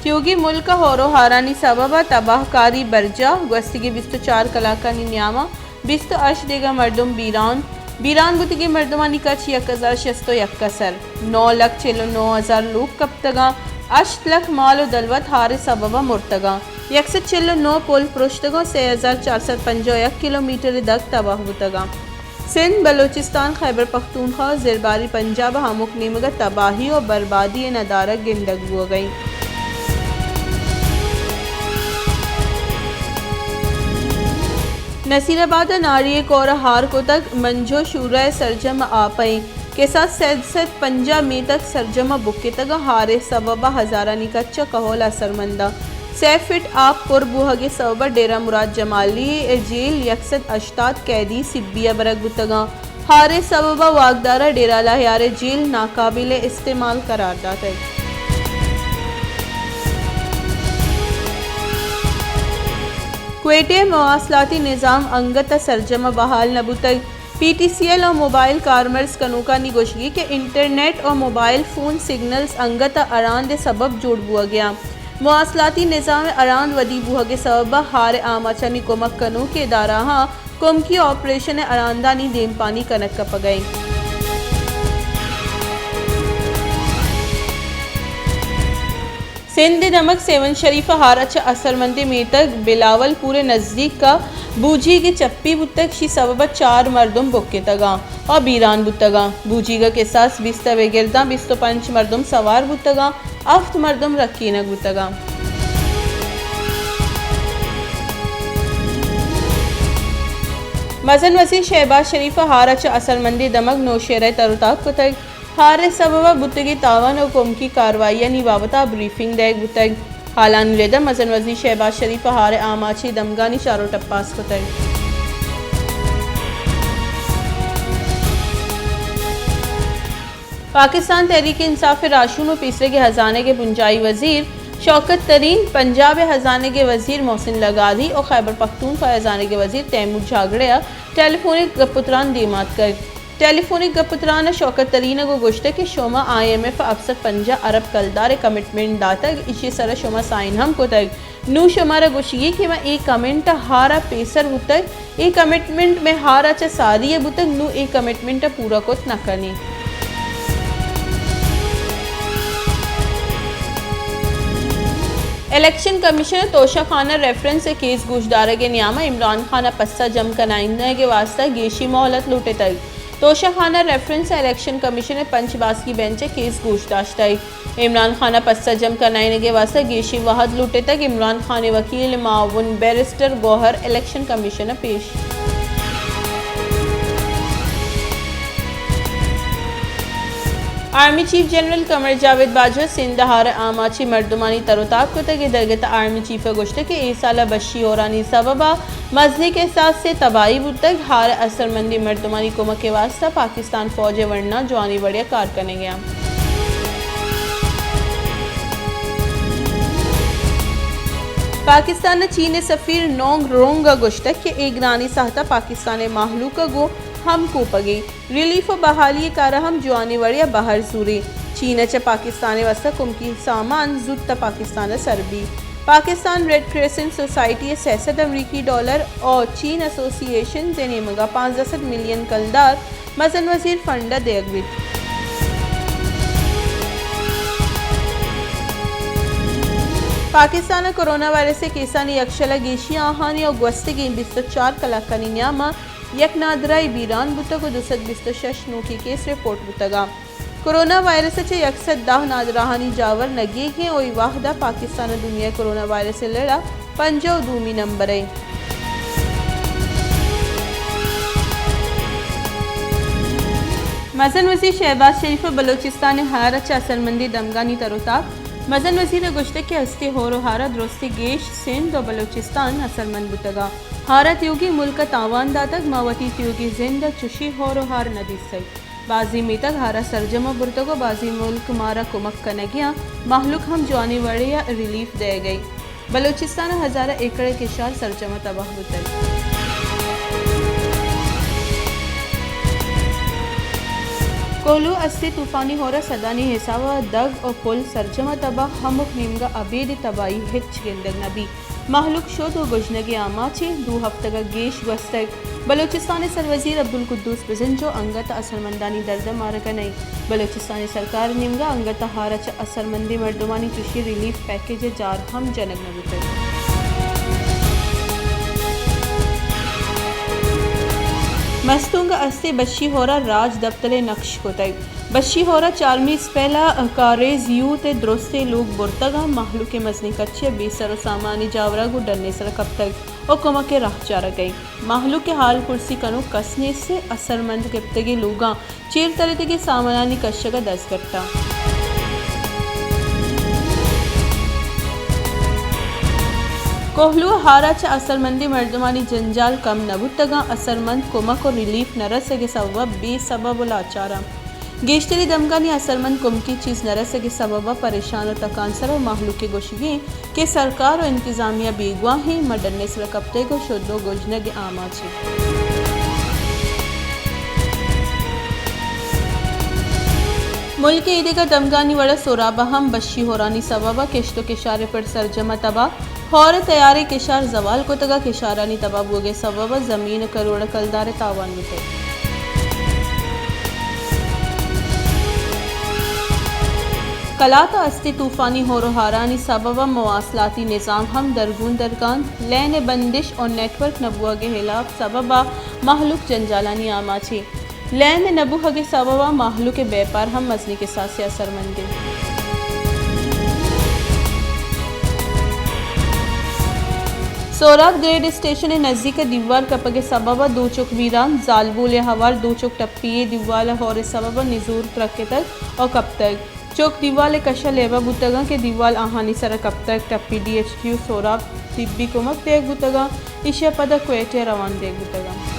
تیوگیں ملک ءَ ہور ءُ ہارانی سبب ءَ تباہ کاری برجاہ، گوستگیں بیست ءُ چار کلاکانی نیام ءَ بیست ءُ ہشت دگہ مردم بیران، بیران بوتگیں مردمانی کچ یک ہزار شست ءُ یک ءَ سر، نو لکھ چل ءُ نو ہزار لوگ کپتگاں، ہشت لکھ مال ءُ دلوت ہار ءِ سبب ءَ مرتگاں، یک سد چل ءُ نو پل پرشتگاں، سے ہزار چار سد پنجاہ ءُ یک کلومیٹر ءِ دگ تباہ بوتگاں۔ سندھ، بلوچستان، خیبر پختونخوا ءُ زرباری پنجاب ءِ ہمک نیمگ ءَ تباہی ءُ بربادی ءِ ندارگ گندگ بوگ ءَ انت۔ نصیر آباد ءَ ناڑی ءِ کور ءَ ہار کتگ، منجو شورا ءِ سرجم ءَ آپ ءَ انت۔ کساس سئے سد پنجاہ میتگ سرجم ءَ بکتگ ءُ ہار ءِ سبب ءَ ہزارانی کچ ءَ کہول اثرمند انت۔ سئے فٹ آپ پر بوہگ ءِ سبب ءَ ڈیرہ مراد جمالی ءِ جیل یک سد ہشتاد قیدی سبی ءَ برگ بوتگاں۔ ہار ءِ سبب ءَ واکدار ءَ ڈیرہ لہیار ءِ جیل ناقابل استعمال قرار داتگ۔ کوئٹہ ءِ مواصلاتی نظام انگت ءَ سرجم ءَ بحال نہ بوتگ۔ پی ٹی سی ایل ءُ موبائل کارمرز کنوکانی گوشگی کہ انٹرنیٹ ءُ موبائل فون سگنلز انگت ءَ اڑاند ءِ سبب جوڑ بوگ ءَ انت۔ مواصلاتی نظام ءِ اڑاند ودی بوگ ءِ سبب ءَ ہار ءِ آماچانی کمک کنوکیں ادارہاں کمکی آپریشن ءِ اڑاندانی دیمپانی کنگ کپگ ءَ انت۔ سندھ ءِ دمگ سیون شریف ءَ ہار ءَ چہ اثرمندیں میتگ بلاول پور ءِ نزیک ءَ بوجیگ ءِ چپی بوتگ، شی سبب ءَ چار مردم بکتگاں ءُ بیران بوتگاں۔ بوجیگ ءَ کساس بیست ءَ بگرداں بیست ءُ پنچ مردم سوار بوتگاں، ہفت مردم رکینگ بوتگاں۔ مزن وزیر شہباز شریف ءَ ہار ءَ چہ اثرمندیں دمگ نوشہرہ ءَ تر ءُ تاب کتگ۔ ہار ءِ سبب ءَ بوتگیں تاوان ءُ کمکی کاروائیانی بابت ءَ بریفنگ دئیگ بوتگ۔ ہالانی رد ءَ مزن وزیر شہباز شریف ءَ ہار ءِ آماچی دمگانی چار ءُ ٹپاس کتگ۔ پاکستان تحریک انصاف ءِ راہشون ءُ پیسریگیں ہزانگ ءِ بنجاہی وزیر شوکت ترین، پنجاب ءِ ہزانگ ءِ وزیر محسن لغاری ءُ خیبر پختونخوا ءِ ہزانگ ءِ وزیر تیمور جھاگڑے ءَ ٹیلی فونک گپ ءُ تران دیم ءَ آتکگ۔ ٹیلی فونک گپ ءُ تران ءَ شوکت ترین ءَ گوں گوشتگ کہ شما آئی ایم ایف ءَ ہپت سد پنجاہ ارب کلدار ءِ کمٹمنٹ داتگ، ایشی ءِ سرا شما سائن ہم کتگ۔ نوں شمارا گوشگی کہ ما اے کمنٹ ءَ ہار ءَ پیسر بوتگ، اے کمٹمنٹ مئے ہار ءَ چہ ساری ءَ بوتگ، نوں اے کمٹمنٹ ءَ پورا کت نہ کنیں۔ الیکشن کمیشن ءَ توشہ خانہ ریفرنس ءِ کیس گوشدارگ ءِ نیام ءَ عمران خان ءَ پسہ جم کنائینگ ءِ واستہ گیشی مہلت لوٹتگ۔ توشہ خانہ ریفرنس ءَ الیکشن کمیشن ءِ پنچ باسکی بینچ ءَ کیس گوش داشتگ۔ عمران خان ءَ پسہ جم کنائینگ ءِ واستہ گیشیں وہد لوٹتگ۔ عمران خان ءِ وکیل معاون بیرسٹر گوہر الیکشن کمیشن ءَ پیش۔ آرمی چیف جنرل قمر جاوید باجوہ ءَ سندھ ءَ ہار ءِ آماچیں مردمانی تر ءُ تاب کتگ۔ اے درگت ءَ آرمی چیف ءَ گوشتگ کہ اے سال ءَ بشی ہورانی سبب ءَ مزنیں کساسے تباہی بوتگ، ہار ءِ اثرمندیں مردمانی کمک ءِ واستہ پاکستان فوج ءِ ورنا جوانیں وڑے ءَ کار کنگ ءَ انت۔ پاکستان ءِ چین ءِ سفیر نونگ رونگ ءَ گوشتگ کہ اے گرانیں ساہت ءَ پاکستان ءِ مہلوک ءَ گوں ہم کوپگیں ریلیف ءُ بحالی ءِ کار ءَ ہم جوانیں وڑے ءَ بہر زوریں۔ چین ءَ چہ پاکستان ءِ واستہ کمکی سامان زوت ءَ پاکستان ءَ سر بیت۔ پاکستان ریڈ کریسنٹ سوسائٹی ءَ سئے سد امریکی ڈالر ءُ چین ایسوسی ایشنز ءِ نیمگ ءَ پانزدہ سد ملین کلدار مزن وزیر فنڈ ءَ دیگ بیت۔ پاکستان ءَ کرونا وائرس ءِ کیسانی یکشل ءَ گیشی آہانی ءُ گوستگیں بیست ءُ چار کلاکانی نیام ءَ یک نادراہی بیران بوتگ ءُ دو سد بیست ءُ شش نوکیں کیس رپورٹ بوتگ انت۔ کرونا وائرس ءَ چہ یک سد دہ نادراہانی جاور نگیگیں ءُ اے وہد ءَ پاکستان ءَ دنیا ءِ کرونا وائرس ءِ لڑ ءَ پنجاہ ءُ دومی نمبر ءَ۔ مزن وزیر شہباز شریف ءَ بلوچستان ءِ ہار ءَ چہ اثرمندیں دمگانی تر ءُ تاب۔ مزن وزیر ءَ گوشتگ کہ ہستیں ہور ءُ ہار ءَ درستیں گیش سندھ ءُ بلوچستان اثرمند بوتگ ءُ ہار ءَ تیوگیں ملک ءَ تاوان داتگ، ما وتی تیوگیں زند ءَ چشیں ہور ءُ ہار نہ دیستگ۔ بازیں میتگ ہار ءَ سرجم ءَ برتگ ءُ بازیں ملک مارا کمک کنگ ءَ انت، مہلوک ہم جوانیں وڑے ءَ ریلیف دئیگ ءَ انت۔ بلوچستان ءِ ہزار ءَ ایکڑ ءِ کشار سرجم ءَ تباہ بوتگ۔ کوہلو ءَ استیں طوفانی ہور ءَ سدانی حساب ءَ دگ ءُ پل سرجم ءَ تباہ، ہمک نیمگ ءَ ابید تباہی ہچ گندگ نہ بیت۔ مہلوک شد ءُ گژنگ ءِ آماچ اِنت۔ دو ہفتگ ءَ گیش گوستگ۔ بلوچستان ءِ سروزیر عبدالقدوس بزنجو انگت ءَ اثرمندانی درد ءَ مارگ ءَ نہ اِنت۔ بلوچستان ءِ سرکار ءِ نیمگ ءَ انگت ءَ ہار ءَ چہ اثرمندیں مردمانی چشیں ریلیف پیکج ءِ جار ہم جنگ نہ بوتگ۔ مستونگ ءَ استیں بشی ہور ءَ راج دپتر ءِ نکش کتگ۔ بشی ہور ءَ چارمی اسپیل ءَ کاریز یوتھ ءِ درستیں لوگ برتگ اَنت، مہلوک ءِ مزنیں کچے ءَ بے سر ءُ سامان ءِ جاور ءَ گوں ڈن ءِ سر ءَ کپتگ ءُ کمک ءِ راہ چارگ ءَ اِنت۔ مہلوک ءِ ہال پرسی کنوک کس نیست اِنت، اثرمند گپتگیں لوگاں چیر ترتگیں سامانانی کشگ ءَ دزگٹ اَنت۔ کوہلو ءَ ہار ءَ چہ اثرمندیں مردمانی جنجال کم نہ بوتگ اَنت، اثرمند کمک ءُ ریلیف نہ رسگ ءِ سبب ءَ بے سبب ءُ لاچار اَنت۔ گیشتریں دمگانی اثرمند کمکی چیز نہ رسگ ءِ سبب ءَ پریشان ءُ تکانسر اَنت ءُ مہلوک ءِ گوشگ اِنت کہ سرکار ءُ انتظامیہ بیگواہ اِنت، ما ڈن ءِ سر ءَ کپتگ ءُ شد ءُ گژنگ ءِ آماچ ایں۔ ملک ءِ ایدگہ دمگانی وڑ ءَ سوراب ءَ ہم بشی ہورانی سبب ءَ کشت ءُ کشار ءِ پڑ سرجم ءَ تباہ۔ ہور ءِ تیاریں کشار زوال کتگ ءُ کشارانی تباہ بوگ ءِ سبب ءَ زمین ءُ کروڑ ءُ کلدار ءِ تاوان بوتگ۔ کلات ءَ استیں طوفانی ہور ءُ ہارانی سبب ءَ مواصلاتی نظام ہم درگون درگ ءَ اِنت۔ لین ءِ بندش ءُ نیٹ ورک نہ بوگ ءِ ہلاپ سبب ءَ مہلوک جنجالانی آماچ اِنت۔ لین ءِ نہ بوہگ ءِ سبب ءَ مہلوک ءِ بیپار ہم مزنیں کساسے ءَ اثرمند اِنت۔ سوراب گریڈ اسٹیشن ءِ نزیک ءَ دیوال کپگ ءِ سبب ءَ دو چک بیران، زالبول ءِ ہوار دو چک ٹپی ءَ دیوال ءِ ہور ءِ سبب ءَ نزور ترکتگ ءُ کپتگ۔ چک دیوال ءِ کش ءَ لیبہ بوتگ اَنت کہ دیوال آہانی سر ءَ کپتگ۔ ٹپی ڈی ایچ کیو سوراب طبی کمک دیگ بوتگ اَنت، ایشی ءَ پد ءَ کوئٹہ ءَ روان دیگ بوتگ اَنت۔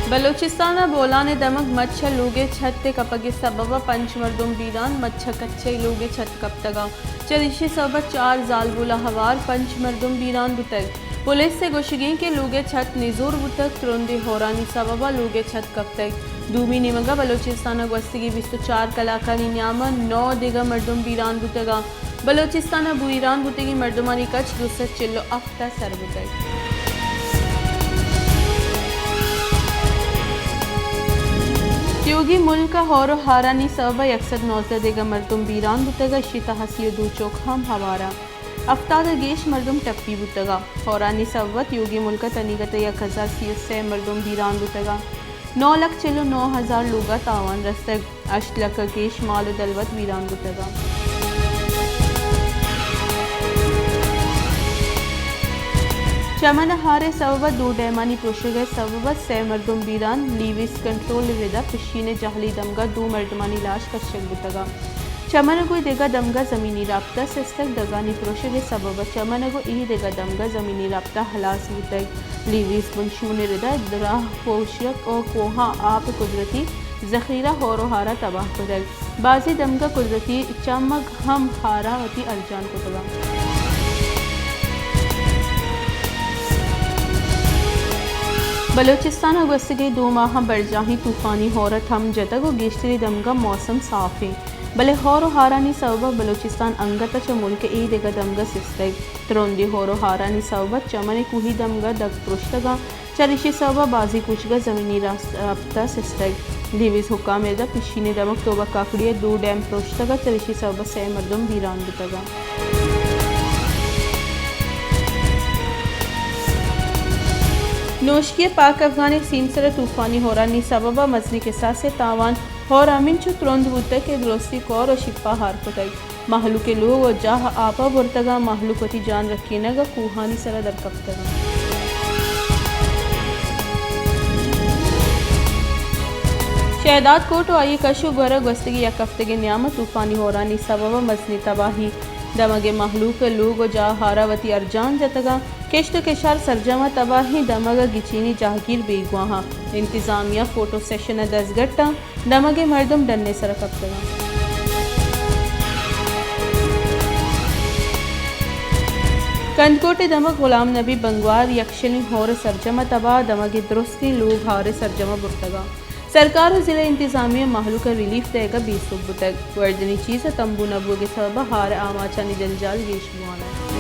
بلوچستان ءِ بولان ءِ دمگ مچ ءَ لوگ ءِ چھت ءِ کپگ ءِ سبب ءَ پنچ مردم بیران، مچ ءَ کچ ءِ لوگ ءِ چھت کپتگ اَنت۔ چریشی ءِ سبب ءَ چار زالبول ءِ ہوار پنچ مردم بیران بوتگ۔ پولیس ءِ گوشگ اِنت کہ لوگ ءِ چھت نزور بوتگ، ترندیں ہورانی سبب ءَ لوگ ءِ چھت کپتگ۔ دومی نیمگ ءَ بلوچستان ءَ گوستگیں بیست ءُ چار کلاکانی نیام ءَ نو دگہ مردم بیران بوتگ اَنت۔ بلوچستان ءَ بیران بوتگیں مردمانی کچ دو سد چل ءُ ہفت ءَ سر بوتگ۔ تیوگیں ملک ءَ ہور ءُ ہارانی سبب ءَ یک سد نوزدہ دگہ مردم بیران بوتگ، اشی ءِ تہا سی ءُ دو چک ہم ہوار اَنت۔ ہفتاد ءَ گیش مردم ٹپی بوتگ اَنت۔ ہورانی سبب ءَ تیوگیں ملک ءَ تنیگت ءَ یک ہزار سی ءُ سے مردم بیران بوتگ اَنت۔ نو لکھ چل ءُ نو ہزار لوگ ءَ تاوان رستگ۔ ہشت لکھ ءَ گیش مال ءُ دلوت بیران بوتگ اَنت۔ چمن ءَ ہار ءِ سبب ءَ دو ڈیمانی پروشگ ءِ سبب ءَ سے مردم بیران، لیویز کنٹرول ءِ رد ءَ پشین ءِ جہلی دمگ ءَ دو مردمانی لاش کشگ بوتگ اَنت۔ چمن ءَ گوں دگہ دمگ ءَ زمینی رابطہ سستگ، دگانی پروشگ ءِ سبب ءَ چمن ءَ گوں اے دگہ دمگ ءَ زمینی رابطہ ہلاس بوتگ۔ لیویز بنشون ءِ رد ءَ دراہ پوشک ءُ کوہاں آپ ءِ قدرتی ذخیرہ ہور ءُ ہار ءَ تباہ کتگ۔ بازیں دمگ ءَ قدرتی چمگ ہم ہار ءَ وتی ارجان کتگ اَنت۔ بلوچستان ءَ گوستگیں دو ماہ ءَ برجاہیں طوفانی ہور ءَ تھم جتگ ءُ گیشتریں دمگ ءَ موسم صاف اِنت، بلے ہور ءُ ہارانی سبب ءَ بلوچستان انگت ءَ چہ ملک ءِ اے دگہ دمگ ءَ سستگ۔ ترندیں ہور ءُ ہارانی سبب ءَ چمن ءِ کوہی دمگ ءَ دگ پرشتگ اَنت۔ چریشی سبب ءَ بازیں کوچگ ءَ زمینی راس-، رابطہ سستگ۔ لیویز حکام ءِ رد ءَ پشین ءِ دمگ توبہ کاکڑی ءَ دو ڈیم پروشتگ ءُ چریشی سبب ءَ سئے مردم بیران بوتگ اَنت۔ نوشکی ءِ پاک افغان ءِ سیمسر ءَ طوفانی ہورانی سبب ءَ مزنیں کساسے ءِ تاوان، ہور ہمینچو ترند بوتگ کہ درستی کور ءُ شیپ ءَ ہار کتگ۔ مہلوک ءِ لوگ ءُ جاہ آپ ءَ برتگ اَنت، مہلوک وتی جان رکینگ ءَ کوہانی سر ءَ در کپتگ اَنت۔ شہداد کوٹ ءُ آئی ءِ کش ءُ گور ءَ گوستگیں یک ہفتگے ءِ نیام ءَ طوفانی ہورانی سبب ءَ مزنیں تباہی، دمگ ءِ مہلوک ءِ لوگ ءُ جاہ ءُ ہار ءَ وتی ارجان جتگ اَنت، کشت ءُ کشار سرجم ءَ تباہ اِنت، دمگ ءَ گچینی جاہگیر بیگواہ اَنت، انتظامیہ فوٹو سیشن ءَ دزگٹ اَنت۔ دمگ ءِ مردم ڈن ءِ سر ءَ کپتگ اَنت۔ کندکوٹ ءِ دمگ غلام نبی بنگوار یکشلیں ہور ءِ سرجم ءَ تباہ، دمگ ءِ درستیں لوگ ہار ءِ سرجم ءَ برتگ اَنت۔ سرکار ءُ ضلع انتظامیہ مہلوک ءَ ریلیف دئیگ ءَ بے سوب بوتگ۔ گوردنی چیز ءَ تمبو نہ بوگ ءِ سبب ءَ ہار ءِ آماچانی جنجال گیش بوان اَنت۔